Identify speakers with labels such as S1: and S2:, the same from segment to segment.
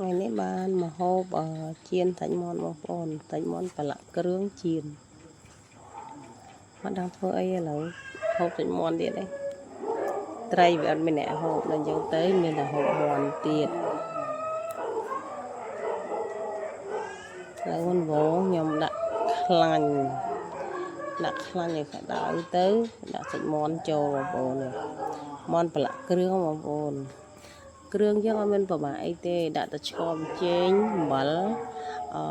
S1: ថ្ងៃនេះបានមកហូបចៀនសាច់មាន់បងប្អូនសាច់មាន់ប្រឡាក់គ្រឿងចៀនអត់ដឹងធ្វើអីឥឡូវហូបសាច់មាន់ទៀតឯងត្រីវាអត់មានអ្នកហូបដល់អញ្ចឹងទៅមានតែហូបមាន់ទៀតឥឡូវមុនវងខ្ញុំដាក់ខ្លាញ់ដាក់ខ្លាញ់ឲ្យក្តៅទៅដាក់សាច់មាន់ចូលបងប្អូននេះមាន់ប្រឡាក់គ្រឿងបងប្អូន គ្រឿងយើងអត់មានប្របាកអីទេដាក់តែឆ្ករប៊ីចេងអំបិលអឺ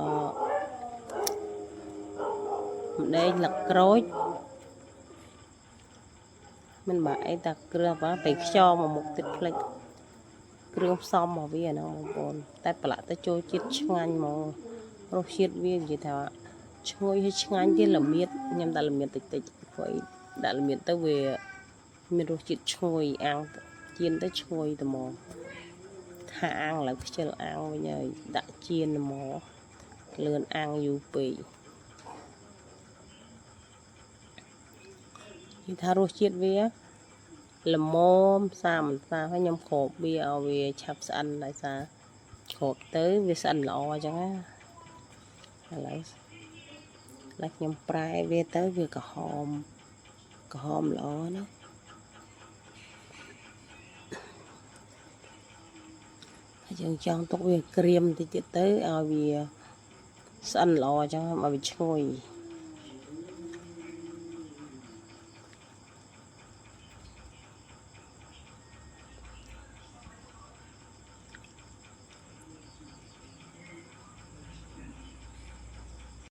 S1: ម្ដេចលក្រូចមិនបាក់អីតែគ្រឿងបាពេលខ្យងមកមុខទៀតផ្លិចគ្រឿងផ្សំរបស់វាហ្នឹងបងប្អូនតែប្រឡាក់ទៅចូលជាតិឆ្ងាញ់ហ្មងរសជាតិវានិយាយថាឈ្ងុយហើយឆ្ងាញ់ទៀតល្មៀតខ្ញុំដាក់ល្មៀតតិចតិចព្រោះអីដាក់ល្មៀតទៅវាមានរសជាតិឈ្ងុយអាំងចៀនទៅឈ្ងុយតែហ្មង ថាអាំងឥឡូវខ្ជិលអាំងវិញហើយដាក់ចៀនមកលឿនអាំងយូរពេកនិយាយថារសជាតិវាល្មមសាមិនសាហើយខ្ញុំគ្របវាឲ្យវាឆាប់ស្អិនដោយសារគ្របទៅវាស្អិនល្អអញ្ចឹងណាឥឡូវឥឡូវខ្ញុំប្រែវាទៅវាក្រហមក្រហមល្អណាហើយយើងចង់ទុកវាក្រៀមតិចទៀតទៅឲ្យវាស្អិនល្អអញ្ចឹងឲ្យវាឈ្ងុយ